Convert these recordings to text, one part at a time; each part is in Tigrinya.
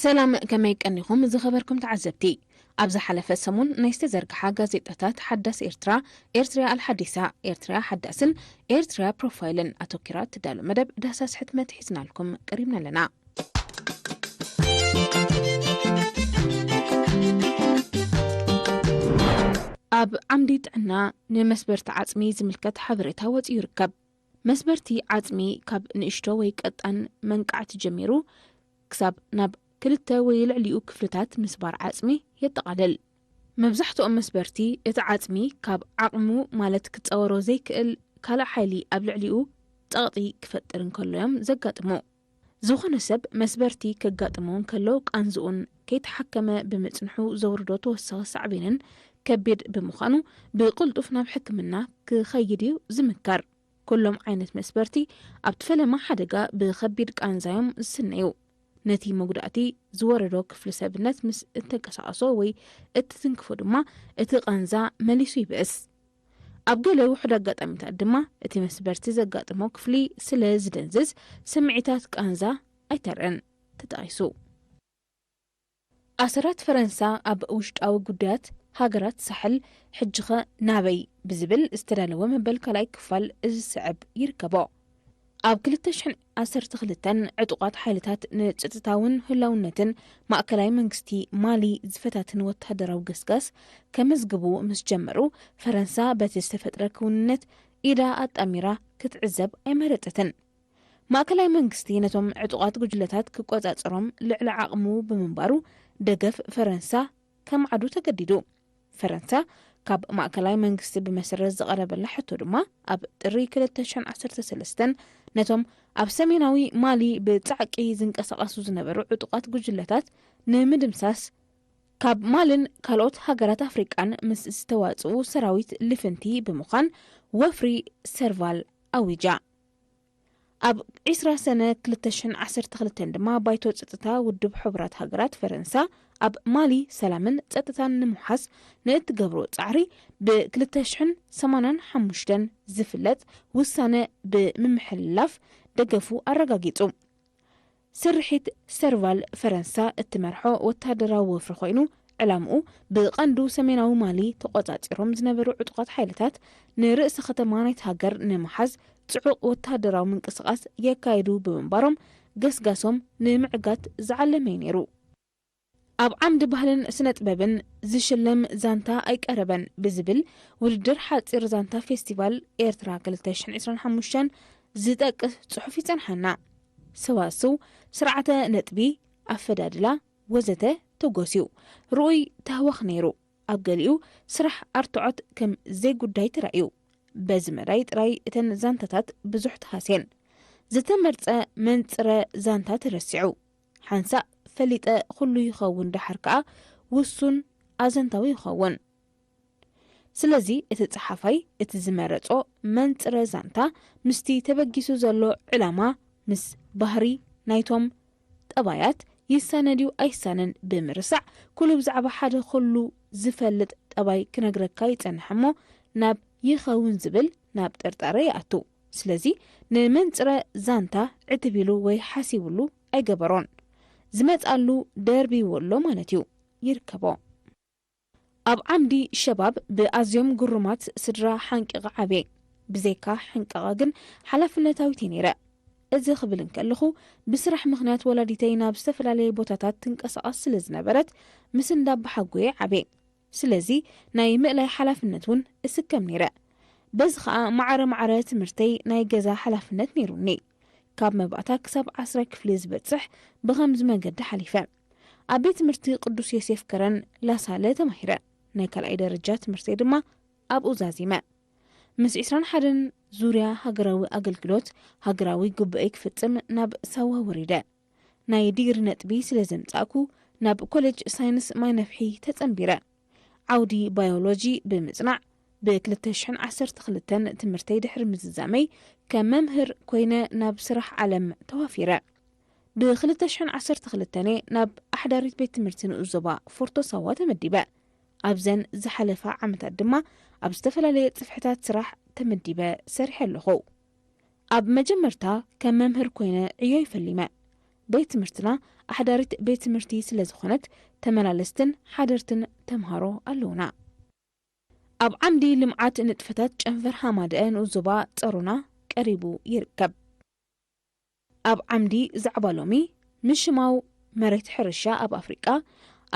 ሰላም፣ ከመይ ቀኒኹም ዝኸበርኩም ተዓዘብቲ? ኣብ ዝሓለፈ ሰሙን ናይ ዝተዘርግሓ ጋዜጣታት ሓዳስ ኤርትራ፣ ኤርትራ ኣልሓዲሳ፣ ኤርትራ ሓዳስን ኤርትራ ፕሮፋይልን ኣተኪራ እትዳሎ መደብ ዳህሳስ ሕትመት ሒዝናልኩም ቀሪብና ኣለና። ኣብ ዓምዲ ጥዕና ንመስበርቲ ዓጽሚ ዝምልከት ሓበሬታ ወጺኡ ይርከብ። መስበርቲ ዓጽሚ ካብ ንእሽቶ ወይ ቀጣን መንቃዕቲ ጀሚሩ ክሳብ ናብ ክልተ ወይ ልዕሊኡ ክፍልታት ምስባር ዓጽሚ የጠቓልል። መብዛሕትኦም መስበርቲ እቲ ዓጽሚ ካብ ዓቕሙ ማለት ክጻወሮ ዘይክእል ካልእ ሓይሊ ኣብ ልዕሊኡ ጸቕጢ ክፈጥር እንከሎ እዮም ዘጋጥሙ። ዝኾነ ሰብ መስበርቲ ከጋጥሞ እንከሎ ቃንዝኡን ከይተሓከመ ብምጽንሑ ዘውርዶ ተወሳኺ ሳዕቤንን ከቢድ ብምዃኑ ብቕልጡፍ ናብ ሕክምና ክኸይድ እዩ ዝምከር። ኩሎም ዓይነት መስበርቲ ኣብቲ ፈለማ ሓደጋ ብኸቢድ ቃንዛ እዮም ዝስነዩ። ነቲ መጉዳእቲ ዝወረዶ ክፍሊ ሰብነት ምስ እተንቀሳቐሶ ወይ እትትንክፎ ድማ እቲ ቃንዛ መሊሱ ይብእስ። ኣብ ገለ ውሑድ ኣጋጣሚታት ድማ እቲ መስበርቲ ዘጋጥሞ ክፍሊ ስለ ዝደንዝዝ ስምዒታት ቃንዛ ኣይተርእን ተጠቒሱ። ኣሰራት ፈረንሳ ኣብ ውሽጣዊ ጉዳያት ሃገራት ሳሕል ሕጂኸ ናበይ ብዝብል ዝተዳለወ መበል ካልኣይ ክፋል እዚ ዝስዕብ ይርከቦ። ኣብ ክልተ ሽሕን ዓሰርተ ክልተን ዕጡቓት ሓይልታት ንጸጥታውን ህላውነትን ማእከላይ መንግስቲ ማሊ ዝፈታትን ወተሃደራዊ ገስጋስ ከመዝግቡ ምስ ጀመሩ፣ ፈረንሳ በቲ ዝተፈጥረ ክውንነት ኢዳ ኣጣሚራ ክትዕዘብ ኣይመረጸትን። ማእከላይ መንግስቲ ነቶም ዕጡቓት ጉጅለታት ክቆጻጸሮም ልዕሊ ዓቕሙ ብምንባሩ፣ ደገፍ ፈረንሳ ከማዕዱ ተገዲዱ። ፈረንሳ ካብ ማእከላይ መንግስቲ ብመሰረት ዝቐረበላ ሕቶ ድማ፣ ኣብ ጥሪ ክልተ ሽሕን ዓሰርተ ሰለስተን ነቶም ኣብ ሰሜናዊ ማሊ ብጻዕቂ ዝንቀሳቐሱ ዝነበሩ ዕጡቓት ጉጅለታት ንምድምሳስ፣ ካብ ማልን ካልኦት ሃገራት ኣፍሪቃን ምስ ዝተዋጽኡ ሰራዊት ልፍንቲ ብምዃን ወፍሪ ሰርቫል ኣዊጃ። ኣብ ዕስራ ሰነ ክልተ ሽሕን ዓሰርተ ክልተን ድማ ባይቶ ጸጥታ ውድብ ሕቡራት ሃገራት ፈረንሳ ኣብ ማሊ ሰላምን ጸጥታን ንምውሓስ ንእትገብሮ ጻዕሪ ብ ክልተ ሽሕን ሰማንያን ሓሙሽተን ዝፍለጥ ውሳነ ብምምሕልላፍ ደገፉ ኣረጋጊጹ። ስርሒት ሰርቫል ፈረንሳ እትመርሖ ወተሃደራዊ ወፍሪ ኮይኑ፣ ዕላምኡ ብቐንዱ ሰሜናዊ ማሊ ተቖጻጺሮም ዝነበሩ ዕጡቓት ሓይልታት ንርእሲ ከተማ ናይቲ ሃገር ንምሓዝ ጽዑቕ ወተሃደራዊ ምንቅስቓስ የካይዱ ብምንባሮም፣ ገስጋሶም ንምዕጋት ዝዓለመ እዩ ነይሩ። ኣብ ዓምዲ ባህልን ስነ ጥበብን ዝሽለም ዛንታ ኣይቀረበን ብዝብል ውድድር ሓጺር ዛንታ ፌስቲቫል ኤርትራ ክልተ ሽሕን ዕስራን ሓሙሽተን ዝጠቅስ ጽሑፍ ይጸንሓና። ሰዋስው፣ ስርዓተ ነጥቢ፣ ኣፈዳድላ ወዘተ ተጎስዩ ርኡይ ተህዋኽ ነይሩ። ኣብ ገሊኡ ስራሕ ኣርትዖት ከም ዘይጉዳይ ተራእዩ። በዚ መዳይ ጥራይ እተን ዛንታታት ብዙሕ ተሃስየን። ዝተመርጸ መንጽረ ዛንታ ተረሲዑ። ሓንሳእ ፈሊጠ ኩሉ ይኸውን፣ ደሓር ከኣ ውሱን ኣዘንታዊ ይኸውን። ስለዚ እቲ ጸሓፋይ እቲ ዝመረጾ መንጽረ ዛንታ ምስቲ ተበጊሱ ዘሎ ዕላማ፣ ምስ ባህሪ ናይቶም ጠባያት ይሳነ ድዩ ኣይሳነን ብምርሳዕ፣ ኩሉ ብዛዕባ ሓደ ኩሉ ዝፈልጥ ጠባይ ክነግረካ ይጸንሕ እሞ፣ ናብ ይኸውን ዝብል ናብ ጥርጣረ ይኣቱ። ስለዚ ንመንጽረ ዛንታ ዕትብ ኢሉ ወይ ሓሲብሉ ኣይገበሮን። ዝመጽኣሉ ደርቢዎ ኣሎ ማለት እዩ። ይርከቦ። ኣብ ዓምዲ ሸባብ ብኣዝዮም ግሩማት ስድራ ሓንቂቐ ዓብየ። ብዘይካ ሕንቃቐ ግን ሓላፍነታዊት እየ ነይረ። እዚ ክብል እንከለኹ፣ ብስራሕ ምኽንያት ወላዲተይ ናብ ዝተፈላለየ ቦታታት ትንቀሳቐስ ስለ ዝነበረት፣ ምስ እንዳ ኣባሓጎየ ዓብየ። ስለዚ ናይ ምእላይ ሓላፍነት እውን እስከም ነይረ። በዚ ኸኣ ማዕረ ማዕረ ትምህርተይ ናይ ገዛ ሓላፍነት ነይሩኒ። ካብ መባእታ ክሳብ ዓስራይ ክፍሊ ዝበጽሕ ብኸምዚ መገዲ ሓሊፈ። ኣብ ቤት ትምህርቲ ቅዱስ ዮሴፍ ከረን ላሳለ ተማሂረ። ናይ ካልኣይ ደረጃ ትምህርተይ ድማ ኣብኡ ዛዚመ። ምስ ዕስራን ሓደን ዙርያ ሃገራዊ ኣገልግሎት፣ ሃገራዊ ጉባኤ ክፍጽም ናብ ሳዋ ወሪደ። ናይ ዲግሪ ነጥቢ ስለ ዘምጻእኩ፣ ናብ ኮሌጅ ሳይንስ ማይ ነፍሒ ተጸንቢረ። ዓውዲ ባዮሎጂ ብምጽናዕ፣ ብ ክልተ ሽሕን ዓሰርተ ክልተን ትምህርተይ ድሕሪ ምዝዛመይ፣ ከም መምህር ኮይነ ናብ ስራሕ ዓለም ተዋፊረ። ብ ክልተ ሽሕን ዓሰርተ ክልተን እየ ናብ ኣሕዳሪት ቤት ትምህርቲ ንኡስ ዞባ ፎርቶ ሳዋ ተመዲበ። ኣብዘን ዝሓለፋ ዓመታት ድማ ኣብ ዝተፈላለየ ጽፍሕታት ስራሕ ተመዲበ ሰሪሐ ኣለኹ። ኣብ መጀመርታ ከም መምህር ኮይነ ዕዮይ ፈሊመ። ቤት ትምህርትና ኣሕዳሪት ቤት ትምህርቲ ስለ ዝኾነት፣ ተመላለስትን ሓደርትን ተምሃሮ ኣለውና። ኣብ ዓምዲ ልምዓት ንጥፈታት ጨንፈር ሃማደአ ንኡስ ዞባ ጸሮና ቀሪቡ ይርከብ። ኣብ ዓምዲ ዛዕባ ሎሚ፣ ምሽማው መሬት ሕርሻ ኣብ ኣፍሪቃ።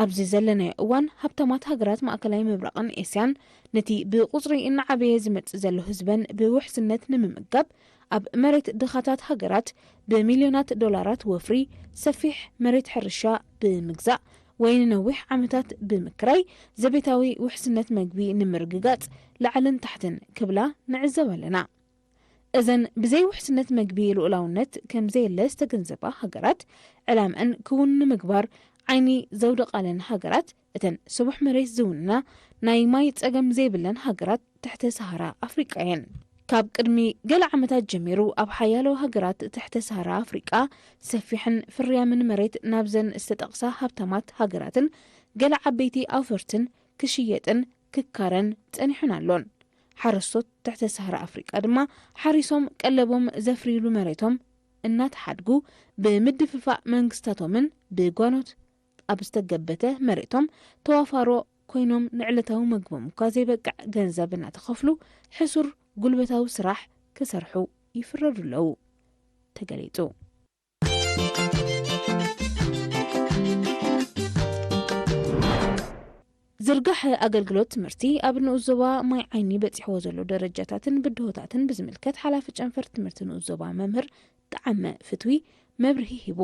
ኣብዚ ዘለናዮ እዋን፣ ሃብታማት ሃገራት ማእከላይ ምብራቕን ኤስያን፣ ነቲ ብቁጽሪ እናዓበየ ዝመጽእ ዘሎ ህዝበን ብውሕስነት ንምምጋብ፣ ኣብ መሬት ድኻታት ሃገራት ብሚልዮናት ዶላራት ወፍሪ ሰፊሕ መሬት ሕርሻ ብምግዛእ ወይ ንነዊሕ ዓመታት ብምክራይ፣ ዘቤታዊ ውሕስነት መግቢ ንምርግጋጽ ላዕልን ታሕትን ክብላ ንዕዘብ ኣለና። እዘን ብዘይ ውሕስነት መግቢ ልኡላውነት ከም ዘየለ ዝተገንዘባ ሃገራት፣ ዕላምአን ክውን ንምግባር ዓይኒ ዘውደቓለን ሃገራት፣ እተን ስቡሕ መሬት ዝውንና ናይ ማይ ጸገም ዘይብለን ሃገራት ትሕተ ሰሃራ ኣፍሪቃ እየን። ካብ ቅድሚ ገለ ዓመታት ጀሚሩ፣ ኣብ ሓያሎ ሃገራት ትሕተ ሰሃራ ኣፍሪቃ ሰፊሕን ፍርያምን መሬት ናብዘን ዝተጠቕሳ ሃብታማት ሃገራትን ገለ ዓበይቲ ኣውፈርትን ክሽየጥን ክካረን ጸኒሑን ኣሎን። ሓረስቶት ትሕተ ሰሃራ ኣፍሪቃ ድማ ሓሪሶም ቀለቦም ዘፍርይሉ መሬቶም እናተሓድጉ፣ ብምድፍፋእ መንግስታቶምን ብጓኖት ኣብ ዝተገበተ መሬቶም ተዋፋሮ ኮይኖም፣ ንዕለታዊ መግቦም እኳ ዘይበቅዕ ገንዘብ እናተኸፍሉ፣ ሕሱር ጉልበታዊ ስራሕ ክሰርሑ ይፍረዱ ኣለዉ። ተገሊጹ። ዝርጋሐ ኣገልግሎት ትምህርቲ ኣብ ንኡስ ዞባ ማይ ዓይኒ በጺሕዎ ዘሎ ደረጃታትን ብድሆታትን ብዝምልከት፣ ሓላፊ ጨንፈር ትምህርቲ ንኡስ ዞባ መምህር ጠዓመ ፍትዊ መብርሂ ሂቡ።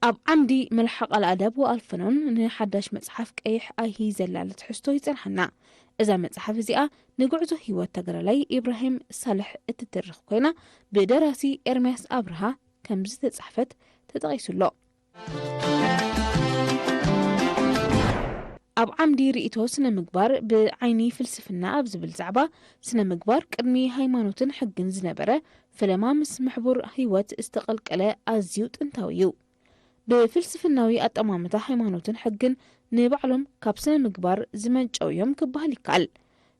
ኣብ ዓምዲ መልሓቕ ኣልኣዳብ ወኣልፈኖን ንሓዳሽ መጽሓፍ ቀይሕ ኣይሂ ዘላለ ትሕዝቶ ይጸንሓና። እዛ መጽሓፍ እዚኣ ንጉዕዞ ህይወት ተጋዳላይ ኢብራሂም ሳልሕ እትትርኽ ኮይና፣ ብደራሲ ኤርምያስ ኣብርሃ ከም ዝተጻሕፈት ተጠቒሱ ኣሎ። ኣብ ዓምዲ ርእይቶ ስነ ምግባር ብዓይኒ ፍልስፍና ኣብ ዝብል ዛዕባ፣ ስነ ምግባር ቅድሚ ሃይማኖትን ሕግን ዝነበረ፣ ፈለማ ምስ ምሕቡር ህይወት ዝተቐልቀለ ኣዝዩ ጥንታዊ እዩ። ብፍልስፍናዊ ኣጠማምታ ሃይማኖትን ሕግን ንባዕሎም ካብ ስነ ምግባር ዝመንጨው እዮም ክበሃል ይከኣል።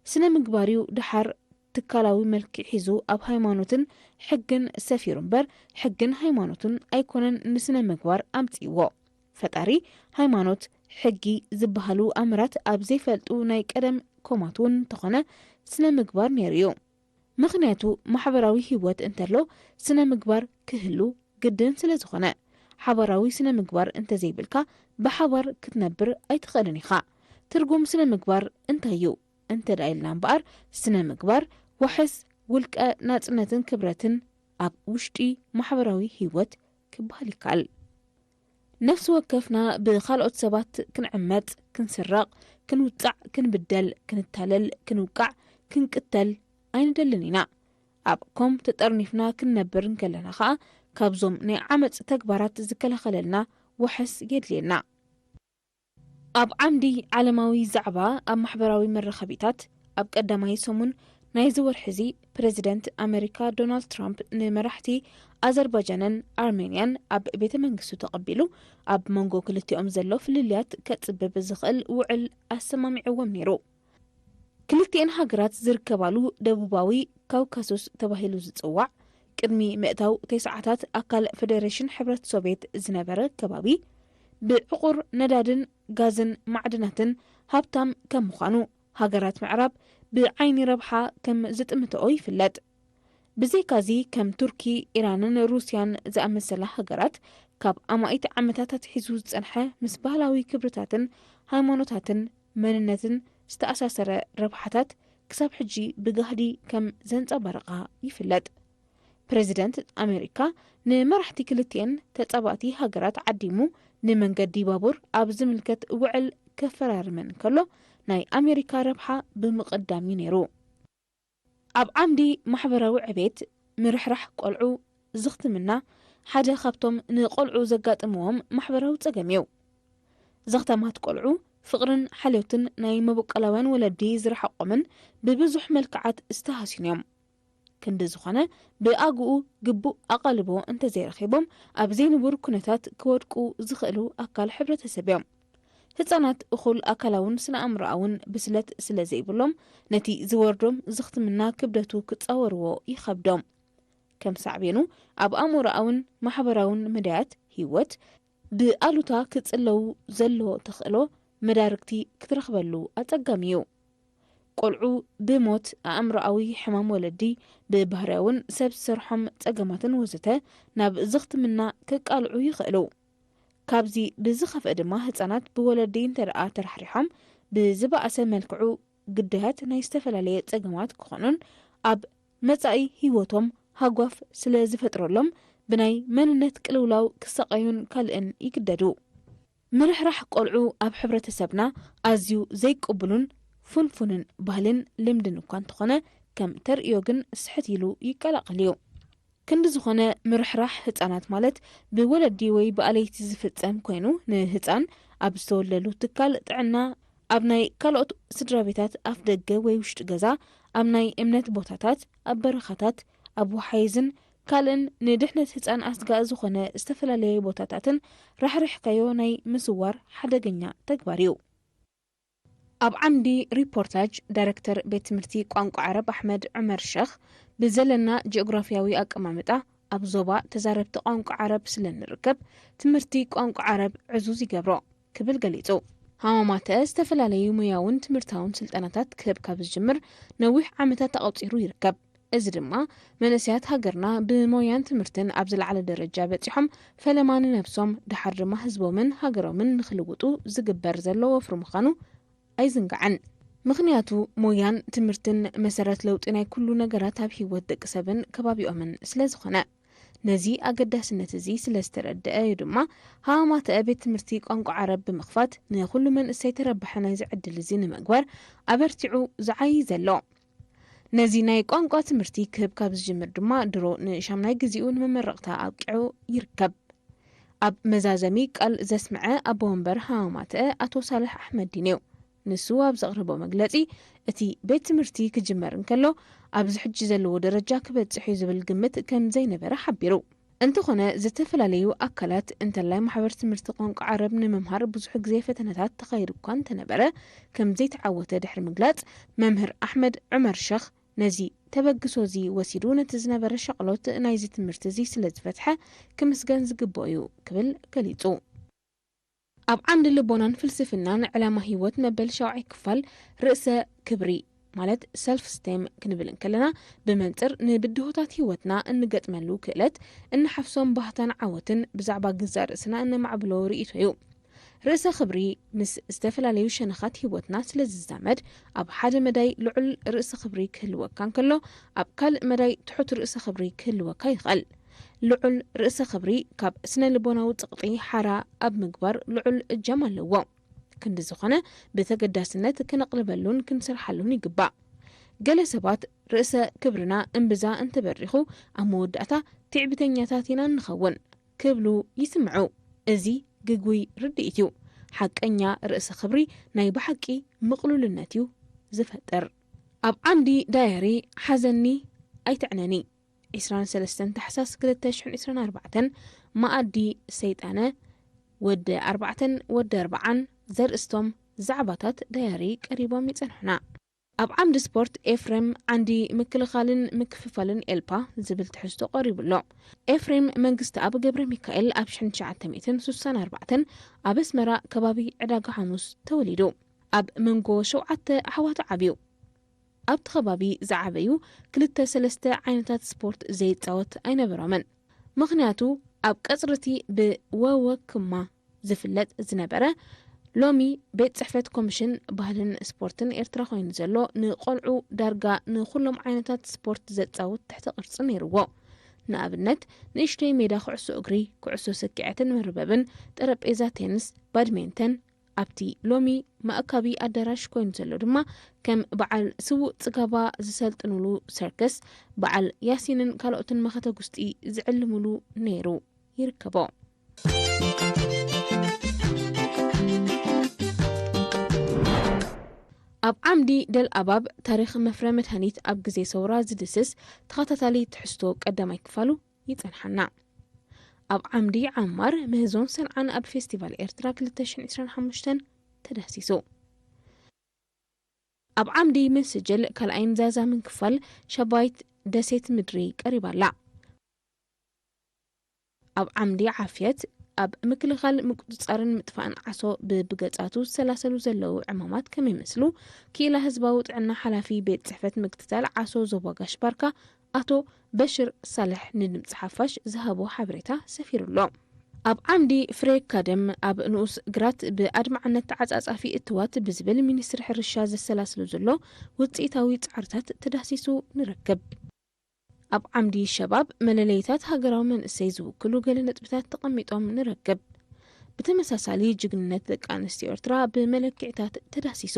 ስነ ምግባር እዩ ደሓር ትካላዊ መልክዕ ሒዙ ኣብ ሃይማኖትን ሕግን ሰፊሩ እምበር፣ ሕግን ሃይማኖትን ኣይኮነን ንስነ ምግባር ኣምጺእዎ። ፈጣሪ፣ ሃይማኖት፣ ሕጊ ዝበሃሉ ኣምራት ኣብ ዘይፈልጡ ናይ ቀደም ኮማት እውን እንተኾነ፣ ስነ ምግባር ነይሩ እዩ። ምኽንያቱ፣ ማሕበራዊ ህይወት እንተሎ ስነ ምግባር ክህሉ ግድን ስለ ዝኾነ። ሓባራዊ ስነ ምግባር እንተዘይብልካ፣ ብሓባር ክትነብር ኣይትኽእልን ኢኻ። ትርጉም ስነ ምግባር እንታይ እዩ እንተ ደኣ ኢልና እምበኣር፣ ስነ ምግባር ዋሕስ ውልቀ ናጽነትን ክብረትን ኣብ ውሽጢ ማሕበራዊ ህይወት ክበሃል ይከኣል። ነፍሲ ወከፍና ብኻልኦት ሰባት ክንዕመጽ፣ ክንስረቕ፣ ክንውጻዕ፣ ክንብደል፣ ክንታለል፣ ክንውቃዕ፣ ክንቅተል ኣይንደልን ኢና። ኣብ ኮም ተጠርኒፍና ክንነብር እንከለና ኸኣ፣ ካብዞም ናይ ዓመጽ ተግባራት ዝከላኸለልና ዋሕስ የድልየና። ኣብ ዓምዲ ዓለማዊ ዛዕባ፣ ኣብ ማሕበራዊ መራኸቢታት፣ ኣብ ቀዳማይ ሰሙን ናይዚ ወርሒ እዚ፣ ፕረዚደንት ኣመሪካ ዶናልድ ትራምፕ ንመራሕቲ ኣዘርባጃንን ኣርሜንያን ኣብ ቤተ መንግስቱ ተቐቢሉ፣ ኣብ መንጎ ክልቲኦም ዘሎ ፍልልያት ከጽብብ ዝኽእል ውዕል ኣሰማሚዕዎም ነይሩ። ክልቲኤን ሃገራት ዝርከባሉ ደቡባዊ ካውካሱስ ተባሂሉ ዝጽዋዕ፣ ቅድሚ ምእታው ተስዓታት ኣካል ፈደረሽን ሕብረት ሶቭየት ዝነበረ ከባቢ፣ ብዕቑር ነዳድን ጋዝን ማዕድናትን ሃብታም ከም ምዃኑ፣ ሃገራት ምዕራብ ብዓይኒ ረብሓ ከም ዝጥምትኦ ይፍለጥ። ብዘይካዚ፣ ከም ቱርኪ፣ ኢራንን ሩስያን ዝኣመሰላ ሃገራት፣ ካብ ኣማኢት ዓመታት ኣትሒዙ ዝጸንሐ ምስ ባህላዊ ክብርታትን ሃይማኖታትን መንነትን ዝተኣሳሰረ ረብሓታት ክሳብ ሕጂ ብጋህዲ ከም ዘንጸባረቓ ይፍለጥ። ፕረዚደንት ኣሜሪካ ንመራሕቲ ክልቲኤን ተጻባእቲ ሃገራት ዓዲሙ፣ ንመንገዲ ባቡር ኣብ ዝምልከት ውዕል ከፈራርመን ከሎ፣ ናይ ኣሜሪካ ረብሓ ብምቕዳም እዩ ነይሩ። ኣብ ዓምዲ ማሕበራዊ ዕቤት፣ ምርሕራሕ ቆልዑ፣ ዝኽትምና ሓደ ካብቶም ንቆልዑ ዘጋጥምዎም ማሕበራዊ ጸገም እዩ። ዘኽታማት ቆልዑ፣ ፍቕርን ሓልዮትን ናይ መበቆላውያን ወለዲ ዝረሓቖምን ብብዙሕ መልክዓት ዝተሃስዩን እዮም። ክንዲ ዝኾነ፣ ብኣግኡ ግቡእ ኣቓልቦ እንተዘይረኺቦም፣ ኣብ ዘይንቡር ኩነታት ክወድቁ ዝኽእሉ ኣካል ሕብረተሰብ እዮም። ህጻናት እኹል ኣካላውን ስነ-ኣእምሮኣውን ብስለት ስለ ዘይብሎም፣ ነቲ ዝወርዶም ዝኽትምና ክብደቱ ክጻወርዎ ይኸብዶም። ከም ሳዕቤኑ ኣብ ኣእምሮኣውን ማሕበራውን መዳያት ህይወት ብኣሉታ ክጽለው ዘሎ ተኽእሎ መዳርግቲ ክትረኽበሉ ኣጸጋሚ እዩ። ቆልዑ ብሞት፣ ኣእምሮኣዊ ሕማም ወለዲ፣ ብባህርያውን ሰብ ዝሰርሖም ጸገማትን ወዘተ ናብ ዝኽትምና ክቃልዑ ይኽእሉ። ካብዚ ብዝኸፍአ ድማ ህጻናት ብወለዲ እንተ ደኣ ተራሕሪሖም ብዝበኣሰ መልክዑ ግዳያት ናይ ዝተፈላለየ ጸገማት ክኾኑን ኣብ መጻኢ ህይወቶም ሃጓፍ ስለ ዝፈጥረሎም ብናይ መንነት ቅልውላው ክሳቐዩን ካልእን ይግደዱ። ምርሕራሕ ቆልዑ ኣብ ሕብረተሰብና ኣዝዩ ዘይቅቡሉን ፍንፉንን ባህልን ልምድን እኳ እንተኾነ ከም ተርእዮ ግን ስሕት ኢሉ ይቀላቐል እዩ። ክንዲ ዝኾነ ምርሕራሕ ህጻናት ማለት ብወለዲ ወይ ብኣለይቲ ዝፍጸም ኮይኑ ንህጻን ኣብ ዝተወለደሉ ትካል ጥዕና፣ ኣብ ናይ ካልኦት ስድራ ቤታት ኣፍ ደገ ወይ ውሽጢ ገዛ፣ ኣብ ናይ እምነት ቦታታት፣ ኣብ በረኻታት፣ ኣብ ወሓይዝን ካልእን ንድሕነት ህጻን ኣስጋእ ዝኾነ ዝተፈላለየ ቦታታትን ራሕሪሕካዮ ናይ ምስዋር ሓደገኛ ተግባር እዩ። ኣብ ዓምዲ ሪፖርታጅ ዳይረክተር ቤት ትምህርቲ ቋንቋ ዓረብ ኣሕመድ ዑመር ሸኽ ብዘለና ጂኦግራፊያዊ ኣቀማምጣ ኣብ ዞባ ተዛረብቲ ቋንቋ ዓረብ ስለ ንርከብ ትምህርቲ ቋንቋ ዓረብ ዕዙዝ ይገብሮ ክብል ገሊጹ። ሃማማተ ዝተፈላለዩ ሞያውን ትምህርታውን ስልጠናታት ክህብ ካብ ዝጅምር ነዊሕ ዓመታት ኣቐጺሩ ይርከብ። እዚ ድማ መንእሰያት ሃገርና ብሞያን ትምህርትን ኣብ ዝለዓለ ደረጃ በጺሖም ፈለማ ንነብሶም ደሓር ድማ ህዝቦምን ሃገሮምን ንኽልውጡ ዝግበር ዘሎ ወፍሪ ምዃኑ ኣይዝንጋዕን። ምኽንያቱ ሞያን ትምህርትን መሰረት ለውጢ ናይ ኩሉ ነገራት ኣብ ህይወት ደቂ ሰብን ከባቢኦምን ስለ ዝኾነ። ነዚ ኣገዳስነት እዚ ስለ ዝተረድአ እዩ ድማ ሃማማተ ቤት ትምህርቲ ቋንቋ ዓረብ ብምኽፋት ንኹሉ መንእሰይ ተረባሒ ናይዚ ዕድል እዚ ንምግባር ኣበርቲዑ ዝዓዪ ዘሎ። ነዚ ናይ ቋንቋ ትምህርቲ ክህብ ካብ ዝጅምር ድማ ድሮ ንሻምናይ ግዜኡ ንመመረቕታ ኣብቂዑ ይርከብ። ኣብ መዛዘሚ ቃል ዘስምዐ ኣቦ ወንበር ሃማማተ ኣቶ ሳልሕ ኣሕመዲን እዩ። ንሱ ኣብ ዘቕረቦ መግለጺ፣ እቲ ቤት ትምህርቲ ክጅመር እንከሎ ኣብዚ ሕጂ ዘለዎ ደረጃ ክበጽሕ እዩ ዝብል ግምት ከም ዘይነበረ ሓቢሩ። እንተኾነ ዝተፈላለዩ ኣካላት እንተላይ ማሕበር ትምህርቲ ቋንቋ ዓረብ ንምምሃር ብዙሕ ግዜ ፈተነታት ተኻይዱ እኳ እንተነበረ ከም ዘይተዓወተ ድሕሪ ምግላጽ፣ መምህር ኣሕመድ ዑመር ሸኽ ነዚ ተበግሶ እዚ ወሲዱ ነቲ ዝነበረ ሻቕሎት ናይዚ ትምህርቲ እዚ ስለ ዝፈትሐ ክምስገን ዝግብኦ እዩ ክብል ገሊጹ። ኣብ ዓንዲ ልቦናን ፍልስፍናን ዕላማ ህይወት መበል ሻውዓይ ክፋል ርእሰ ክብሪ ማለት ሰልፍ ስቴም ክንብል እንከለና ብመንጽር ንብድሆታት ህይወትና እንገጥመሉ ክእለት፣ እንሓፍሶም ባህታን ዓወትን ብዛዕባ ግዛእ ርእስና እነማዕብሎ ርእይቶ እዩ። ርእሰ ክብሪ ምስ ዝተፈላለዩ ሸነኻት ህይወትና ስለ ዝዛመድ ኣብ ሓደ መዳይ ልዑል ርእሰ ክብሪ ክህልወካ እንከሎ ኣብ ካልእ መዳይ ትሑት ርእሰ ክብሪ ክህልወካ ይኽእል። ልዑል ርእሰ ክብሪ ካብ ስነ ልቦናዊ ጽቕጢ ሓራ ኣብ ምግባር ልዑል እጃም ኣለዎ። ክንዲ ዝኾነ ብተገዳስነት ክነቕልበሉን ክንሰርሓሉን ይግባእ። ገለ ሰባት ርእሰ ክብርና እምብዛ እንተበሪኹ ኣብ መወዳእታ ትዕቢተኛታት ኢና እንኸውን ክብሉ ይስምዑ። እዚ ግጉይ ርድኢት እዩ። ሓቀኛ ርእሰ ክብሪ ናይ ብሓቂ ምቕሉልነት እዩ ዝፈጥር። ኣብ ዓምዲ ዳየሪ ሓዘኒ ኣይትዕነኒ። ዕስራን ሰለስተን ታሕሳስ ክልተ ሽሕን ዕስራን ኣርባዕተን መኣዲ ሰይጣነ ወዲ ኣርባዕተን ወዲ ኣርባዓን ዘርእስቶም ዛዕባታት ዳያሪ ቀሪቦም ይጸንሑና። ኣብ ዓምዲ ስፖርት ኤፍሬም ዓንዲ ምክልኻልን ምክፍፋልን ኤልፓ ዝብል ትሕዝቶ ቀሪቡ ኣሎ። ኤፍሬም መንግስቲ ኣብ ገብረ ሚካኤል ኣብ ሽሕን ትሽዓተ ሚእትን ስሳን ኣርባዕተን ኣብ ኣስመራ ከባቢ ዕዳጋ ሓሙስ ተወሊዱ። ኣብ መንጎ ሸውዓተ ኣሕዋት ዓብዩ። ኣብቲ ከባቢ ዝዓበዩ ክልተ ሰለስተ ዓይነታት ስፖርት ዘይጻወት ኣይነበሮምን። ምኽንያቱ ኣብ ቀጽሪ እቲ ብወወክማ ዝፍለጥ ዝነበረ ሎሚ ቤት ጽሕፈት ኮሚሽን ባህልን ስፖርትን ኤርትራ ኮይኑ ዘሎ ንቆልዑ ዳርጋ ንኹሎም ዓይነታት ስፖርት ዘጻውት ትሕተ ቅርጺ ነይርዎ። ንኣብነት ንእሽተይ ሜዳ ኩዕሶ እግሪ፣ ኩዕሶ ስክዔትን መርበብን፣ ጠረጴዛ ቴንስ፣ ባድሜንተን፣ ኣብቲ ሎሚ መእካቢ ኣዳራሽ ኮይኑ ዘሎ ድማ ከም በዓል ስዉእ ጽጋባ ዝሰልጥኑሉ ሰርከስ፣ በዓል ያሲንን ካልኦትን መኸተ ጉስጢ ዝዕልምሉ ነይሩ ይርከቦ። ኣብ ዓምዲ ደል ኣባብ ታሪኽ መፍረ መድሃኒት ኣብ ግዜ ሰውራ ዝድስስ ተኸታታሊ ትሕዝቶ ቀዳማይ ክፋሉ ይጸንሓና። ኣብ ዓምዲ ዓማር ምህዞን ሰንዓን ኣብ ፌስቲቫል ኤርትራ ክልተ ሽሕን ዕስራን ሓሙሽተን ተዳህሲሱ። ኣብ ዓምዲ ምስጅል ካልኣይን ዛዛምን ክፋል ሸባይት ደሴት ምድሪ ቀሪባ ኣላ። ኣብ ዓምዲ ዓፍየት ኣብ ምክልኻል፣ ምቁጽጻርን ምጥፋእን ዓሶ ብብገጻቱ ዝሰላሰሉ ዘለዉ ዕማማት ከመይ ይመስሉ? ክኢላ ህዝባዊ ጥዕና ሓላፊ ቤት ጽሕፈት ምክትታል ዓሶ ዞባ ጋሽ ባርካ ኣቶ በሽር ሳልሕ ንድምጺ ሓፋሽ ዝሃቦ ሓበሬታ ሰፊሩ ኣሎ። ኣብ ዓምዲ ፍሬ ካደም ኣብ ንኡስ ግራት ብኣድማዕነት ተዓጻጻፊ እትዋት ብዝብል ሚኒስትሪ ሕርሻ ዘሰላስሉ ዘሎ ውጽኢታዊ ጻዕርታት ተዳህሲሱ ንረክብ። ኣብ ዓምዲ ሸባብ መለለይታት ሃገራዊ መንእሰይ ዝውክሉ ገለ ነጥብታት ተቐሚጦም ንረክብ። ብተመሳሳሊ ጅግንነት ደቂ ኣንስትዮ ኤርትራ ብመለክዕታት ተዳሲሱ።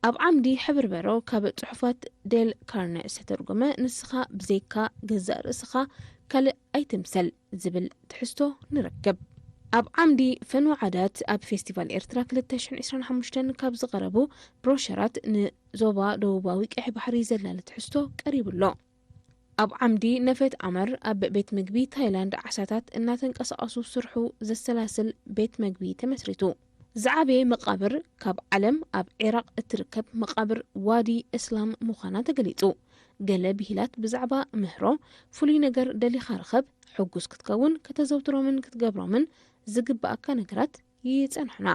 ኣብ ዓምዲ ሕብርበሮ ካብ ጽሑፋት ዴል ካርነ ዝተተርጎመ ንስኻ ብዘይካ ገዛእ ርእስኻ ካልእ ኣይትምሰል ዝብል ትሕዝቶ ንረክብ። ኣብ ዓምዲ ፈንዎ ዓዳት ኣብ ፌስቲቫል ኤርትራ ክልተ ሽሕን ዕስራን ሓሙሽተን ካብ ዝቐረቡ ብሮሸራት ንዞባ ደቡባዊ ቀይሕ ባሕሪ ዘላለ ትሕዝቶ ቀሪቡ ኣሎ። ኣብ ዓምዲ ነፈት ኣመር ኣብ ቤት ምግቢ ታይላንድ ዓሳታት እናተንቀሳቐሱ ስርሑ ዘሰላስል ቤት ምግቢ ተመስሪቱ። ዝዓበየ መቓብር ካብ ዓለም ኣብ ዒራቕ እትርከብ መቓብር ዋዲ እስላም ምዃና ተገሊጹ። ገለ ብሂላት ብዛዕባ ምህሮ፣ ፍሉይ ነገር ደሊኻ ርኸብ፣ ሕጉስ ክትከውን ከተዘውትሮምን ክትገብሮምን ዝግብኣካ ነገራት ይጸንሑና።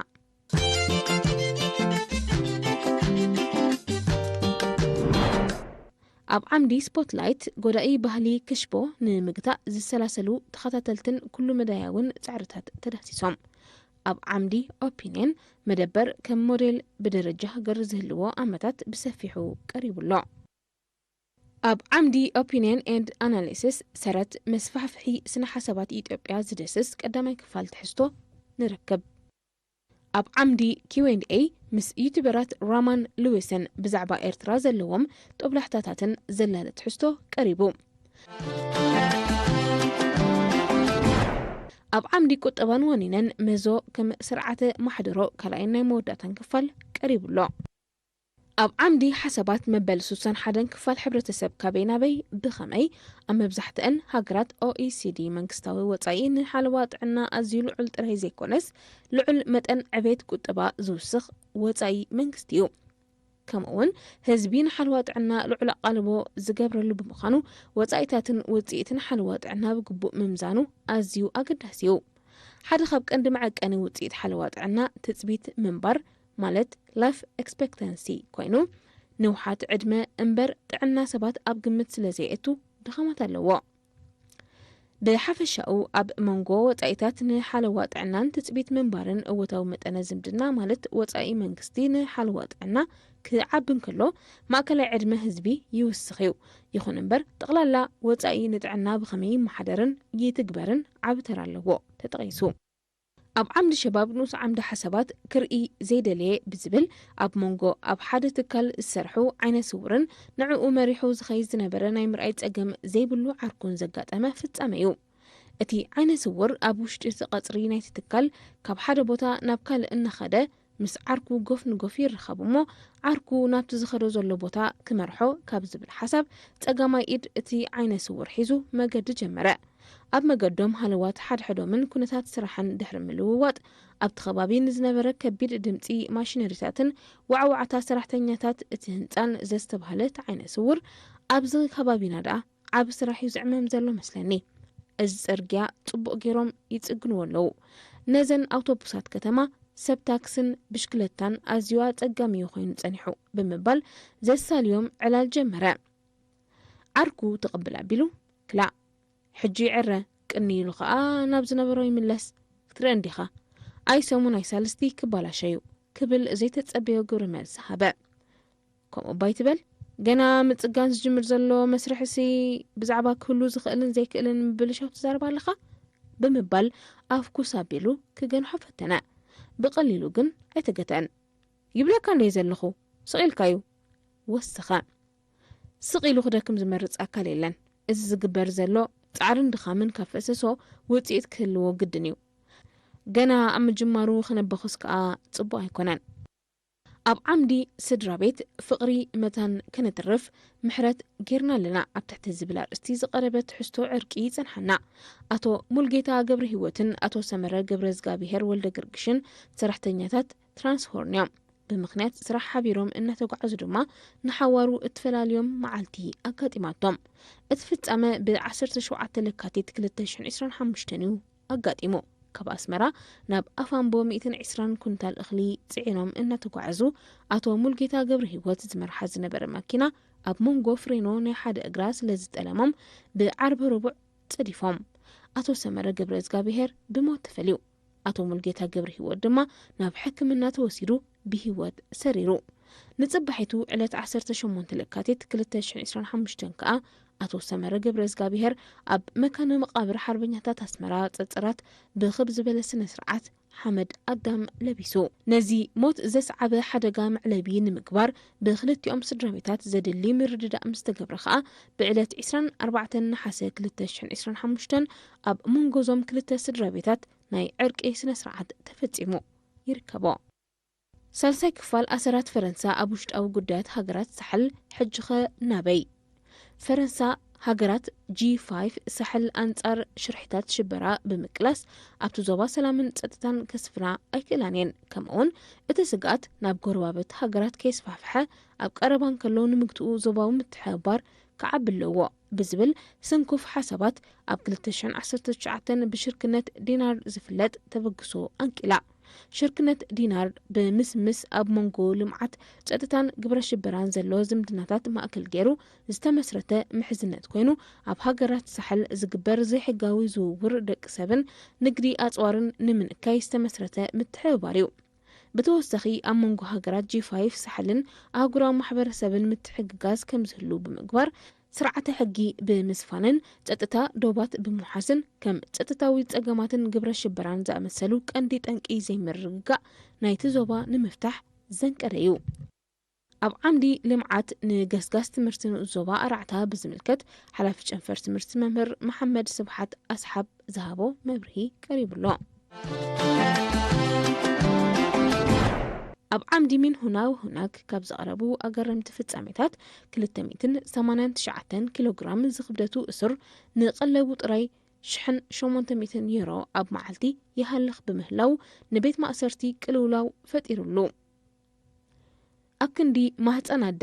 ኣብ ዓምዲ ስፖትላይት ጎዳኢ ባህሊ ክሽቦ ንምግታእ ዝሰላሰሉ ተኸታተልትን ኩሉ መዳያውን ጻዕርታት ተዳህሲሶም። ኣብ ዓምዲ ኦፒንየን መደበር ከም ሞዴል ብደረጃ ሃገር ዝህልዎ ኣመታት ብሰፊሑ ቀሪቡ ኣሎ። ኣብ ዓምዲ ኦፒንየን ኤንድ ኣናሊሲስ ሰረት መስፋሕፍሒ ስነ ሓሳባት ኢትዮጵያ ዝደስስ ቀዳማይ ክፋል ትሕዝቶ ንረክብ። ኣብ ዓምዲ ኪው ኤንድ ኤ ምስ ዩቱበራት ራማን ሉዊስን ብዛዕባ ኤርትራ ዘለዎም ጦብላሕታታትን ዘላለ ትሕዝቶ ቀሪቡ። ኣብ ዓምዲ ቁጠባን ዋኒነን መዞ ከም ስርዓተ ማሕደሮ ካልኣይን ናይ መወዳእታን ክፋል ቀሪቡ ኣሎ። ኣብ ዓምዲ ሓሳባት መበል ሱሳን ሓደን ክፋል ሕብረተሰብ ካበይ ናበይ ብኸመይ ኣብ መብዛሕትአን ሃገራት ኦኢሲዲ መንግስታዊ ወጻኢ ንሓለዋ ጥዕና ኣዝዩ ልዑል ጥራይ ዘይኮነስ ልዑል መጠን ዕቤት ቁጠባ ዝውስኽ ወጻኢ መንግስቲ እዩ። ከምኡ እውን ህዝቢ ንሓለዋ ጥዕና ልዑል ኣቓልቦ ዝገብረሉ ብምዃኑ ወጻኢታትን ውጽኢትን ሓለዋ ጥዕና ብግቡእ ምምዛኑ ኣዝዩ ኣገዳሲ እዩ። ሓደ ካብ ቀንዲ መዐቀኒ ውጽኢት ሓለዋ ጥዕና ትጽቢት ምንባር ማለት ላይፍ ኤክስፔክታንሲ ኮይኑ ንውሓት ዕድመ እምበር ጥዕና ሰባት ኣብ ግምት ስለ ዘየእቱ ድኻማት ኣለዎ። ብሓፈሻኡ ኣብ መንጎ ወጻኢታት ንሓለዋ ጥዕናን ትጽቢት ምንባርን እወታዊ መጠነ ዝምድና ማለት ወጻኢ መንግስቲ ንሓለዋ ጥዕና ክዓቢ እንከሎ ማእከላይ ዕድመ ህዝቢ ይውስኽ እዩ። ይኹን እምበር ጠቕላላ ወጻኢ ንጥዕና ብኸመይ ይመሓደርን ይትግበርን ዓቢ ተራ ኣለዎ ተጠቒሱ። ኣብ ዓምዲ ሸባብ ንኡስ ዓምዲ ሓሳባት ክርኢ ዘይደለየ ብዝብል ኣብ መንጎ ኣብ ሓደ ትካል ዝሰርሑ ዓይነ ስውርን ንዕኡ መሪሑ ዝኸይድ ዝነበረ ናይ ምርኣይ ጸገም ዘይብሉ ዓርኩን ዘጋጠመ ፍጻመ እዩ። እቲ ዓይነ ስውር ኣብ ውሽጢ እቲ ቀጽሪ ናይቲ ትካል ካብ ሓደ ቦታ ናብ ካልእ እናኸደ ምስ ዓርኩ ጎፍ ንጎፍ ይራኸብ እሞ ዓርኩ ናብቲ ዝኸዶ ዘሎ ቦታ ክመርሖ ካብ ዝብል ሓሳብ ጸጋማይ ኢድ እቲ ዓይነ ስውር ሒዙ መገዲ ጀመረ። ኣብ መገዶም ሃለዋት ሓድሕዶምን ኩነታት ስራሕን ድሕሪ ምልውዋጥ ኣብቲ ከባቢ ንዝነበረ ከቢድ ድምጺ ማሽነሪታትን ዋዕዋዕታ ሰራሕተኛታት እቲ ህንጻን ዘስተብሃለ እቲ ዓይነ ስውር ኣብዚ ከባቢና ደኣ ዓቢ ስራሕ እዩ ዝዕመም ዘሎ መስለኒ። እዚ ጽርግያ ጽቡቕ ገይሮም ይጽግንዎ ኣለዉ። ነዘን ኣውቶቡሳት ከተማ ሰብ ታክስን ብሽክለታን ኣዝዩ ኣጸጋሚ እዩ ኮይኑ ጸኒሑ ብምባል ዘሳልዮም ዕላል ጀመረ። ዓርኩ ትቕብል ኣቢሉ ክላእ ሕጂ ይዕረ ቅኒ ኢሉ ኸኣ ናብ ዝነበሮ ይምለስ ክትርኢ እንዲኻ ኣይ ሰሙን ኣይ ሳልስቲ ክባላሸዩ ክብል ዘይተጸበዮ ግብሪ መልሲ ሃበ። ከምኡ እባ ይትበል ገና ምጽጋን ዝጅምር ዘሎ መስርሕሲ ብዛዕባ ክህሉ ዝኽእልን ዘይክእልን ምብልሻው ትዛረብ ኣለኻ ብምባል ኣፍኩስ ኣቢሉ ክገንሖ ፈተነ። ብቐሊሉ ግን ኣይተገተን። ይብለካ እንደ ዘለኹ ስቕ ኢልካ እዩ ወሰኸ። ስቕ ኢሉ ክደክም ዝመርጽ ኣካል የለን። እዚ ዝግበር ዘሎ ጻዕርን ድኻምን ካብ ፈሰሶ ውጽኢት ክህልዎ ግድን እዩ። ገና ኣብ ምጅማሩ ክነበኹስ ከኣ ጽቡቕ ኣይኮነን። ኣብ ዓምዲ ስድራ ቤት ፍቕሪ መታን ከነትርፍ ምሕረት ጌርና ኣለና ኣብ ትሕቲ ዝብል ኣርእስቲ ዝቐረበ ትሕዝቶ ዕርቂ ይጸንሓና። ኣቶ ሙልጌታ ገብረ ህይወትን ኣቶ ሰመረ ገብረ ዝጋብሄር ወልደ ገርግሽን ሰራሕተኛታት ትራንስሆርን እዮም። ብምኽንያት ስራሕ ሓቢሮም እናተጓዓዙ ድማ ንሓዋሩ እትፈላልዮም መዓልቲ ኣጋጢማቶም። እቲ ፍጻመ ብ17 ለካቲት 2025 እዩ ኣጋጢሙ። ካብ ኣስመራ ናብ ኣፋምቦ 120 ኩንታል እኽሊ ጽዒኖም እናተጓዓዙ፣ ኣቶ ሙልጌታ ገብረ ህይወት ዝመርሓ ዝነበረ ማኪና ኣብ መንጎ ፍሬኖ ናይ ሓደ እግራ ስለ ዝጠለሞም ብዓርቢ ረቡዕ ጸዲፎም። ኣቶ ሰመረ ገብረ እግዚኣብሔር ብሞት ተፈልዩ። ኣቶ ሙልጌታ ገብረ ህይወት ድማ ናብ ሕክምና ተወሲዱ ብህይወት ሰሪሩ። ንጽባሒቱ ዕለት 18 ለካቲት 2025 ከኣ ኣቶ ሰመረ ገብረ እግዚኣብሔር ኣብ መካነ መቃብር ሓርበኛታት ኣስመራ ጸጸራት ብኽብ ዝበለ ስነ ስርዓት ሓመድ ኣዳም ለቢሱ። ነዚ ሞት ዘስዓበ ሓደጋ መዕለቢ ንምግባር ብክልቲኦም ስድራ ቤታት ዘድሊ ምርድዳእ ምስ ተገብረ ከኣ ብዕለት 24 ነሓሰ 2025 ኣብ መንጎ ዞም ክልተ ስድራ ቤታት ናይ ዕርቂ ስነ ስርዓት ተፈጺሙ ይርከቦ። ሳልሳይ ክፋል ኣሰራት ፈረንሳ ኣብ ውሽጣዊ ጉዳያት ሃገራት ሳሕል ሕጂኸ ናበይ? ፈረንሳ ሃገራት ጂ5 ሳሕል ኣንጻር ሽርሕታት ሽበራ ብምቅላስ ኣብቲ ዞባ ሰላምን ጸጥታን ከስፍና ኣይክእላን እየን። ከምኡውን እቲ ስግኣት ናብ ጎረባበት ሃገራት ከየስፋሕፍሐ ኣብ ቀረባ እንከሎ ንምግትኡ ዞባዊ ምትሕብባር ክዓቢ ኣለዎ ብዝብል ስንኩፍ ሓሳባት ኣብ 2019 ብሽርክነት ዲናር ዝፍለጥ ተበግሶ ኣንቂላ። ሽርክነት ዲናር ብምስምስ ኣብ መንጎ ልምዓት፣ ጸጥታን ግብረ ሽበራን ዘሎ ዝምድናታት ማእከል ገይሩ ዝተመስረተ ምሕዝነት ኮይኑ፣ ኣብ ሃገራት ሳሕል ዝግበር ዘይሕጋዊ ዝውውር ደቂ ሰብን ንግዲ ኣጽዋርን ንምንካይ ዝተመስረተ ምትሕብባር እዩ። ብተወሳኺ ኣብ መንጎ ሃገራት ጂ5 ሳሕልን ኣህጉራዊ ማሕበረሰብን ምትሕግጋዝ ከም ዝህሉ ብምግባር ስርዓተ ሕጊ ብምስፋንን ጸጥታ ዶባት ብምውሓስን ከም ጸጥታዊ ጸገማትን ግብረ ሽበራን ዝኣመሰሉ ቀንዲ ጠንቂ ዘይምርግጋእ ናይቲ ዞባ ንምፍታሕ ዘንቀደ እዩ። ኣብ ዓምዲ ልምዓት ንገስጋስ ትምህርቲ ንኡስ ዞባ ኣራዕታ ብዝምልከት ሓላፊ ጨንፈር ትምህርቲ መምህር መሓመድ ስብሓት ኣስሓብ ዝሃቦ መብርሂ ቀሪቡ ኣሎ። ኣብ ዓምዲ ሚን ሁና ወሁናግ ካብ ዝቐረቡ ኣገረምቲ ፍጻሜታት 289 ኪሎ ግራም ዝኽብደቱ እሱር ንቐለቡ ጥራይ 1,800 ዩሮ ኣብ መዓልቲ ይሃልኽ ብምህላው ንቤት ማእሰርቲ ቅልውላው ፈጢሩሉ። ኣብ ክንዲ ማህፀን ኣደ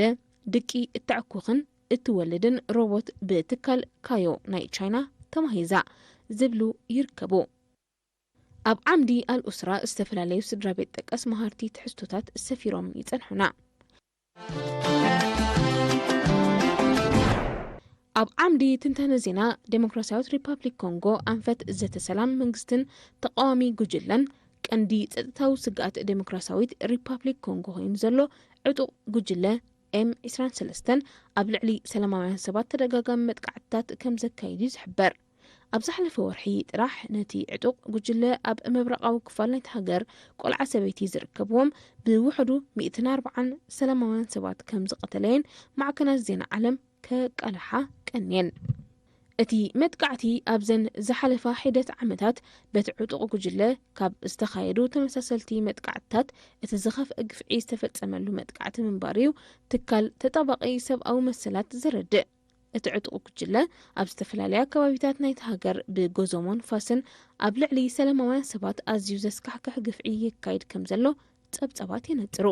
ድቂ እተዕኩኽን እትወልድን ሮቦት ብትካል ካዮ ናይ ቻይና ተማሂዛ ዝብሉ ይርከቡ። ኣብ ዓምዲ ኣልኡስራ ዝተፈላለዩ ስድራ ቤት ጠቀስ መሃርቲ ትሕዝቶታት ሰፊሮም ይጸንሑና። ኣብ ዓምዲ ትንታነ ዜና፣ ዴሞክራሲያዊት ሪፓብሊክ ኮንጎ ኣንፈት ዘተ ሰላም መንግስትን ተቃዋሚ ጉጅለን ቀንዲ ጸጥታዊ ስግኣት ዴሞክራሲያዊት ሪፓብሊክ ኮንጎ ኮይኑ ዘሎ ዕጡቕ ጉጅለ ኤም23 ኣብ ልዕሊ ሰላማውያን ሰባት ተደጋጋሚ መጥቃዕትታት ከም ዘካይድ እዩ ዝሕበር። ኣብ ዝሓለፈ ወርሒ ጥራሕ ነቲ ዕጡቕ ጉጅለ ኣብ ምብራቓዊ ክፋል ናይቲ ሃገር ቆልዓ ሰበይቲ ዝርከብዎም ብውሕዱ 140 ሰላማውያን ሰባት ከም ዝቐተለየን ማዕከናት ዜና ዓለም ከቃልሓ ቀንየን። እቲ መጥቃዕቲ ኣብዘን ዝሓለፋ ሒደት ዓመታት በቲ ዕጡቕ ጉጅለ ካብ ዝተኻየዱ ተመሳሰልቲ መጥቃዕትታት እቲ ዝኸፍአ ግፍዒ ዝተፈጸመሉ መጥቃዕቲ ምንባሩ እዩ ትካል ተጣባቒ ሰብኣዊ መሰላት ዘረድእ። እቲ ዕጡቕ ጉጅለ ኣብ ዝተፈላለያ ከባቢታት ናይቲ ሃገር ብጎዞሞን ፋስን ኣብ ልዕሊ ሰላማውያን ሰባት ኣዝዩ ዘስካሕክሕ ግፍዒ የካይድ ከም ዘሎ ጸብጻባት የነጽሩ።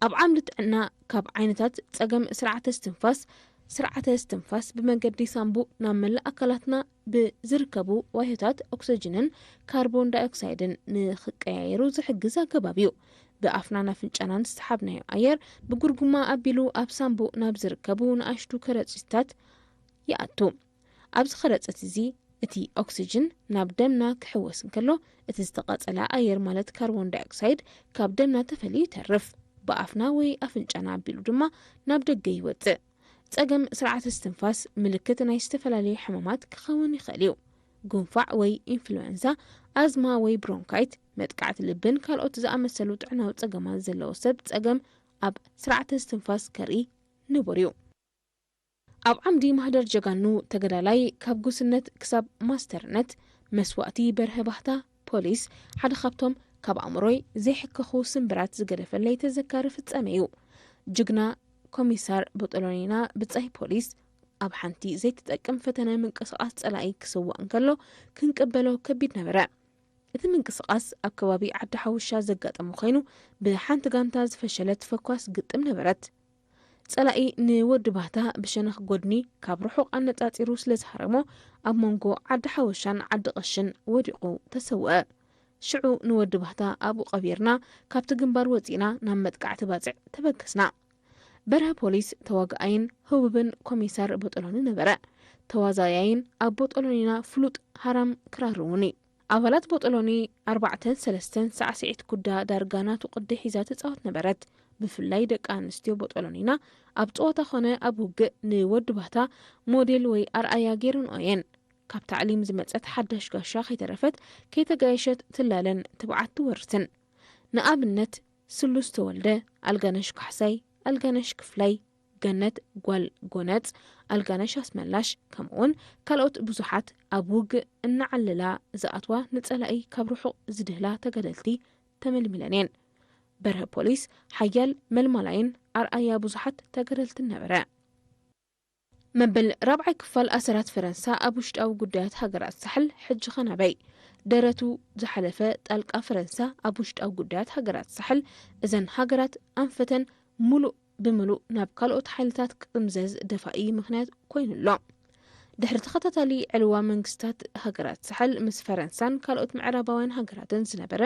ኣብ ዓምዲ ጥዕና፣ ካብ ዓይነታት ጸገም ስርዓተ እስትንፋስ፣ ስርዓተ እስትንፋስ ብመገዲ ሳምቡእ ናብ መላእ ኣካላትና ብዝርከቡ ዋህዮታት ኦክስጅንን ካርቦን ዳይኦክሳይድን ንኽቀያየሩ ዝሕግዝ ኣገባብ እዩ። ብኣፍናን ኣፍንጫናን ዝሰሓብናዮ ኣየር ብጉርጉማ ኣቢሉ ኣብ ሳምቡእ ናብ ዝርከቡ ንኣሽቱ ከረጺታት ይኣቱ። ኣብዚ ከረጺት እዚ እቲ ኦክስጅን ናብ ደምና ክሕወስ እንከሎ፣ እቲ ዝተቐጸለ ኣየር ማለት ካርቦን ዳይኦክሳይድ ካብ ደምና ተፈልዩ ይተርፍ። ብኣፍና ወይ ኣፍንጫና ኣቢሉ ድማ ናብ ደገ ይወጽእ። ጸገም ስርዓተ እስትንፋስ ምልክት ናይ ዝተፈላለዩ ሕማማት ክኸውን ይኽእል እዩ። ጉንፋዕ ወይ ኢንፍሉዌንዛ፣ ኣዝማ ወይ ብሮንካይት፣ መጥቃዕቲ ልብን ካልኦት ዝኣመሰሉ ጥዕናዊ ጸገማት ዘለዎ ሰብ ጸገም ኣብ ስርዓተ እስትንፋስ ከርኢ ንቡር እዩ። ኣብ ዓምዲ ማህደር ጀጋኑ፣ ተገዳላይ ካብ ጉስነት ክሳብ ማስተርነት፣ መስዋእቲ በርሀ ባህታ፣ ፖሊስ፣ ሓደ ካብቶም ካብ ኣእምሮይ ዘይሕከኹ ስምብራት ዝገደፈለይ ተዘካሪ ፍጻሜ እዩ። ጅግና ኮሚሳር ቦጦሎኒና ብጻይ ፖሊስ፣ ኣብ ሓንቲ ዘይትጠቅም ፈተነ ምንቅስቓስ ጸላኢ ክስዋእ እንከሎ ክንቅበሎ ከቢድ ነበረ። እቲ ምንቅስቓስ ኣብ ከባቢ ዓዲ ሓወሻ ዘጋጠመ ኮይኑ፣ ብሓንቲ ጋንታ ዝፈሸለት ፈኳስ ግጥም ነበረት። ጸላኢ ንወዲ ባህታ ብሸነኽ ጎድኒ ካብ ርሑቕ ኣነጻጺሩ ስለ ዝሃረሞ፣ ኣብ መንጎ ዓዲ ሓወሻን ዓዲ ቐሽን ወዲቑ ተሰውአ። ሽዑ ንወዲ ባህታ ኣብኡ ቀቢርና፣ ካብቲ ግንባር ወጺእና ናብ መጥቃዕቲ ባጽዕ ተበገስና። በርሀ ፖሊስ ተዋጋኣይን ህቡብን ኮሚሳር ቦጦሎኒ ነበረ። ተዋዛያይን ኣብ ቦጦሎኒና ፍሉጥ ሃራም ክራር እውን እዩ። ኣባላት ቦጦሎኒ ኣርባዕተን ሰለስተን ሳዕስዒት ኩዳ ዳርጋ ናቱ ቅዲ ሒዛ ትጻወት ነበረት። ብፍላይ ደቂ ኣንስትዮ ቦጦሎኒና ኣብ ጸወታ ኾነ ኣብ ውግእ ንወዲ ባህታ ሞዴል ወይ ኣርኣያ ገይረንኦ እየን። ካብ ታዕሊም ዝመጸት ሓዳሽ ጋሻ ከይተረፈት ከይተጋየሸት ትላለን ትብዓት ትወርስን። ንኣብነት ስሉስ ተወልደ፣ ኣልጋነሽ ካሕሳይ፣ ኣልጋነሽ ክፍላይ፣ ገነት ጓል ጎነጽ፣ ኣልጋነሽ ኣስመላሽ፣ ከምኡውን ካልኦት ብዙሓት ኣብ ውግእ እናዓለላ ዝኣትዋ ንጸላኢ ካብ ርሑቕ ዝድህላ ተጋደልቲ ተመልሚለን እየን። በርሀ ፖሊስ ሓያል መልማላይን ኣርኣያ ብዙሓት ተጋደልትን ነበረ። መበል ራብዓይ ክፋል ኣሰራት ፈረንሳ ኣብ ውሽጣዊ ጉዳያት ሃገራት ሳሕል ሕጂ ኸ ናበይ? ደረቱ ዝሓለፈ ጣልቃ ፈረንሳ ኣብ ውሽጣዊ ጉዳያት ሃገራት ሳሕል እዘን ሃገራት ኣንፈተን ሙሉእ ብምሉእ ናብ ካልኦት ሓይልታት ክጥምዘዝ ደፋኢ ምኽንያት ኮይኑ ኣሎ። ድሕሪ ተኸታታሊ ዕልዋ መንግስታት ሃገራት ሳሕል ምስ ፈረንሳን ካልኦት ምዕራባውያን ሃገራትን ዝነበረ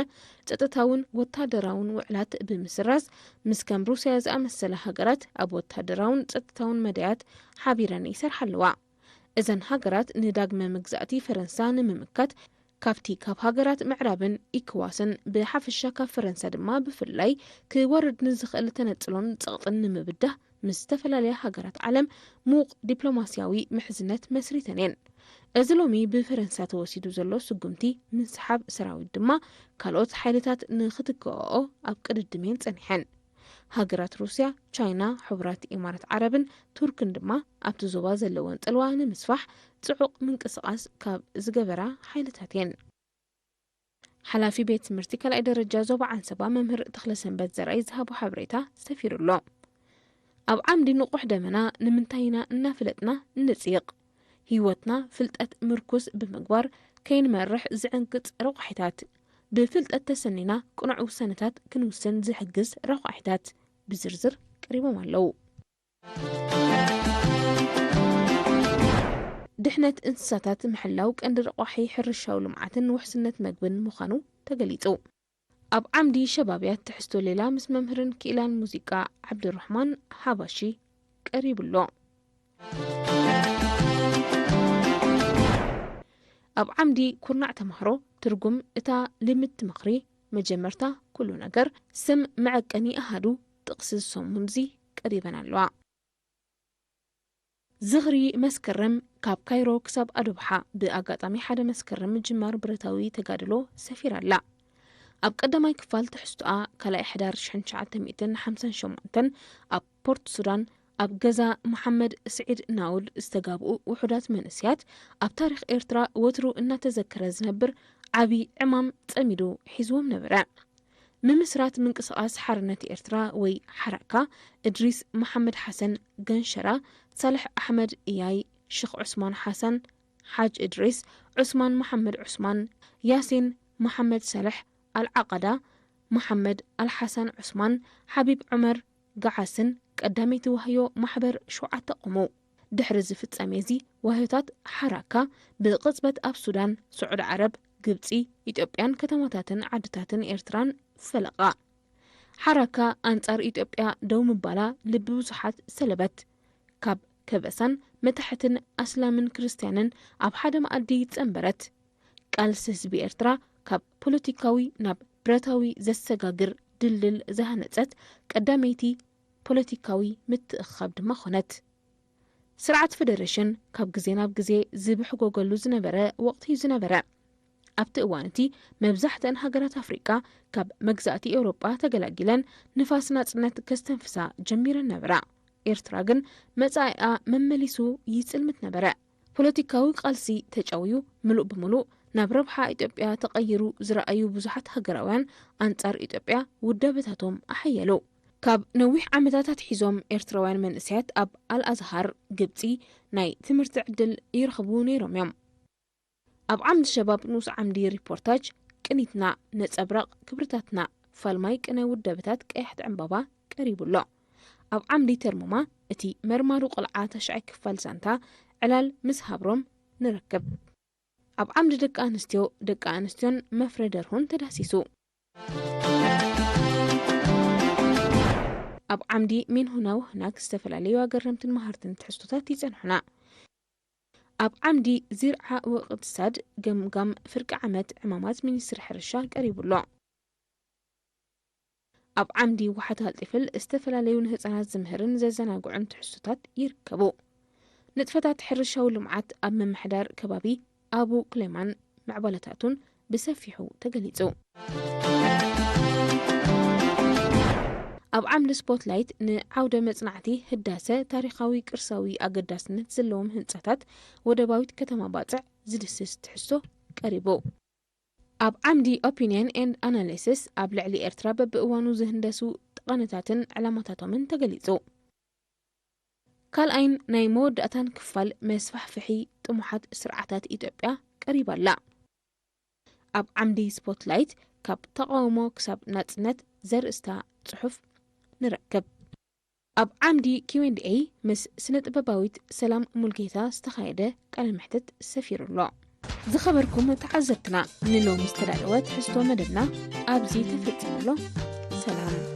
ጸጥታውን ወታደራውን ውዕላት ብምስራዝ፣ ምስ ከም ሩስያ ዝኣመሰላ ሃገራት ኣብ ወታደራውን ጸጥታውን መዳያት ሓቢረን ይሰርሓ ኣለዋ። እዘን ሃገራት ንዳግመ መግዛእቲ ፈረንሳ ንምምካት፣ ካብቲ ካብ ሃገራት ምዕራብን ኢኮዋስን ብሓፈሻ ካብ ፈረንሳ ድማ ብፍላይ ክወርድ ንዝኽእል ተነጽሎን ጸቕጥን ንምብዳህ ምስ ዝተፈላለያ ሃገራት ዓለም ምዉቕ ዲፕሎማስያዊ ምሕዝነት መስሪተን እየን። እዚ ሎሚ ብፈረንሳ ተወሲዱ ዘሎ ስጉምቲ ምስሓብ ሰራዊት ድማ ካልኦት ሓይልታት ንኽትክኦኦ ኣብ ቅድድም እየን ጸኒሐን። ሃገራት ሩስያ፣ ቻይና፣ ሕቡራት ኢማራት ዓረብን ቱርክን ድማ ኣብቲ ዞባ ዘለወን ጽልዋ ንምስፋሕ ጽዑቕ ምንቅስቓስ ካብ ዝገበራ ሓይልታት እየን። ሓላፊ ቤት ትምህርቲ ካልኣይ ደረጃ ዞባ ዓንሰባ መምህር ተኽለሰንበት ዘርኣይ ዝሃቦ ሓበሬታ ሰፊሩ ኣሎ። ኣብ ዓምዲ ንቑሕ ደመና ንምንታይ ኢና እናፈለጥና እንጽይቕ? ህይወትና ፍልጠት ምርኩስ ብምግባር ከይንመርሕ ዝዕንቅጽ ረቋሒታት። ብፍልጠት ተሰኒና ቅኑዕ ውሳነታት ክንውስን ዝሕግዝ ረቋሒታት ብዝርዝር ቀሪቦም ኣለዉ። ድሕነት እንስሳታት ምሕላው ቀንዲ ረቋሒ ሕርሻዊ ልምዓትን ውሕስነት መግብን ምዃኑ ተገሊጹ። ኣብ ዓምዲ ሸባብያት ትሕዝቶ ሌላ ምስ መምህርን ክኢላን ሙዚቃ ዓብዱራሕማን ሓባሺ ቀሪቡ ኣሎ። ኣብ ዓምዲ ኩርናዕ ተምሃሮ ትርጉም እታ ልምድቲ ምኽሪ፣ መጀመርታ ኩሉ ነገር፣ ስም መዐቀኒ ኣሃዱ፣ ጥቕሲ ዝሰሙንዚ ቀሪበን ኣለዋ። ዝኽሪ መስከረም ካብ ካይሮ ክሳብ ኣዶብሓ ብኣጋጣሚ ሓደ መስከረም ምጅማር ብረታዊ ተጋድሎ ሰፊራ ኣላ። ኣብ ቀዳማይ ክፋል ትሕዝቶኣ ካልኣይ ሕዳር ሽሕን ትሽዓተ ሚእትን ሓምሳን ሸሞንተን ኣብ ፖርት ሱዳን ኣብ ገዛ መሓመድ ስዒድ ናውል ዝተጋብኡ ውሑዳት መንእሰያት ኣብ ታሪኽ ኤርትራ ወትሩ እናተዘከረ ዝነብር ዓቢ ዕማም ጸሚዱ ሒዝዎም ነበረ። ምምስራት ምንቅስቓስ ሓርነት ኤርትራ ወይ ሓራካ፣ እድሪስ መሓመድ ሓሰን ገንሸራ፣ ሳልሕ ኣሕመድ እያይ፣ ሽኽ ዑስማን ሓሰን፣ ሓጅ እድሪስ፣ ዑስማን መሓመድ ዑስማን፣ ያሲን መሓመድ ሳልሕ፣ ኣልዓቐዳ መሓመድ፣ ኣልሓሳን ዑስማን፣ ሓቢብ ዑመር፣ ገዓስን ቀዳመይቲ ዋህዮ ማሕበር ሸውዓተ ቆሙ። ድሕሪ እዚ ፍጻሜ እዚ ዋህዮታት ሓራካ ብቕጽበት ኣብ ሱዳን፣ ስዑዲ ዓረብ፣ ግብጺ፣ ኢትዮጵያን ከተማታትን ዓድታትን ኤርትራን ፈለቓ። ሓራካ ኣንጻር ኢትዮጵያ ደው ምባላ ልቢ ብዙሓት ሰለበት። ካብ ከበሳን መታሕትን ኣስላምን ክርስትያንን ኣብ ሓደ መኣዲ ጸንበረት። ቃልሲ ህዝቢ ኤርትራ ካብ ፖለቲካዊ ናብ ብረታዊ ዘሰጋግር ድልድል ዝሃነጸት ቀዳመይቲ ፖለቲካዊ ምትእኽኻብ ድማ ኾነት። ስርዓት ፈደረሽን ካብ ግዜ ናብ ግዜ ዝብሕጎገሉ ዝነበረ ወቕቲ እዩ ዝነበረ። ኣብቲ እዋን እቲ መብዛሕትአን ሃገራት ኣፍሪቃ ካብ መግዛእቲ ኤውሮጳ ተገላጊለን ንፋስ ናጽነት ከስተንፍሳ ጀሚረን ነበራ። ኤርትራ ግን መጻኢኣ መመሊሱ ይጽልምት ነበረ። ፖለቲካዊ ቃልሲ ተጨውዩ ምሉእ ብምሉእ ናብ ረብሓ ኢትዮጵያ ተቐይሩ ዝረኣዩ ብዙሓት ሃገራውያን ኣንጻር ኢትዮጵያ ውዳበታቶም ኣሐየሉ። ካብ ነዊሕ ዓመታት ኣትሒዞም ኤርትራውያን መንእሰያት ኣብ ኣልኣዝሃር ግብጺ ናይ ትምህርቲ ዕድል ይረኽቡ ነይሮም እዮም። ኣብ ዓምዲ ሸባብ ንኡስ ዓምዲ ሪፖርታጅ ቅኒትና፣ ነጸብራቕ ክብርታትና፣ ፋልማይ ቅነ ውደበታት ቀያሕቲ ዕምባባ ቀሪቡ ኣሎ። ኣብ ዓምዲ ተርሙማ፣ እቲ መርማሪ ቆልዓ ተሽዓይ ክፋል ዛንታ ዕላል ምስ ሃብሮም ንረክብ። ኣብ ዓምዲ ደቂ ኣንስትዮ፣ ደቂ ኣንስትዮን መፍረ ደርሁን ተዳሲሱ። ኣብ ዓምዲ ሚንሁና ወህናክ ዝተፈላለዩ ኣገረምትን መሃርትን ትሕዝቶታት ይጸንሑና። ኣብ ዓምዲ ዚርዓ ወቅትሳድ ገምጋም ፍርቂ ዓመት ዕማማት ሚኒስትሪ ሕርሻ ቀሪቡ ኣሎ። ኣብ ዓምዲ ዋሕታ ኣልጢፍል ዝተፈላለዩ ንህፃናት ዝምህርን ዘዘናግዑን ትሕዝቶታት ይርከቡ። ንጥፈታት ሕርሻዊ ልምዓት ኣብ ምምሕዳር ከባቢ ኣቡ ክሌማን ምዕባለታቱን ብሰፊሑ ተገሊጹ። ኣብ ዓምዲ ስፖትላይት ንዓውደ መጽናዕቲ ህዳሰ ታሪኻዊ ቅርሳዊ ኣገዳስነት ዘለዎም ህንጻታት ወደባዊት ከተማ ባጽዕ ዝድስስ ትሕዝቶ ቀሪቡ። ኣብ ዓምዲ ኦፒንየን ኤንድ ኣናሊሲስ ኣብ ልዕሊ ኤርትራ በብእዋኑ ዝህንደሱ ጠቐነታትን ዕላማታቶምን ተገሊጹ። ካልኣይን ናይ መወዳእታን ክፋል መስፋሕፍሒ ጥሙሓት ስርዓታት ኢትዮጵያ ቀሪባ ኣላ። ኣብ ዓምዲ ስፖትላይት ካብ ተቓውሞ ክሳብ ናጽነት ዘርእስታ ጽሑፍ ንረክብ። ኣብ ዓምዲ ኪው ኤንድ ኤ ምስ ስነ ጥበባዊት ሰላም ሙልጌታ ዝተኻየደ ቃለ መሕትት ሰፊሩ ኣሎ። ዝኸበርኩም ተዓዘብትና፣ ንሎሚ ዝተዳለወ ትሕዝቶ መደብና ኣብዚ ተፈጺሙ ኣሎ። ሰላም።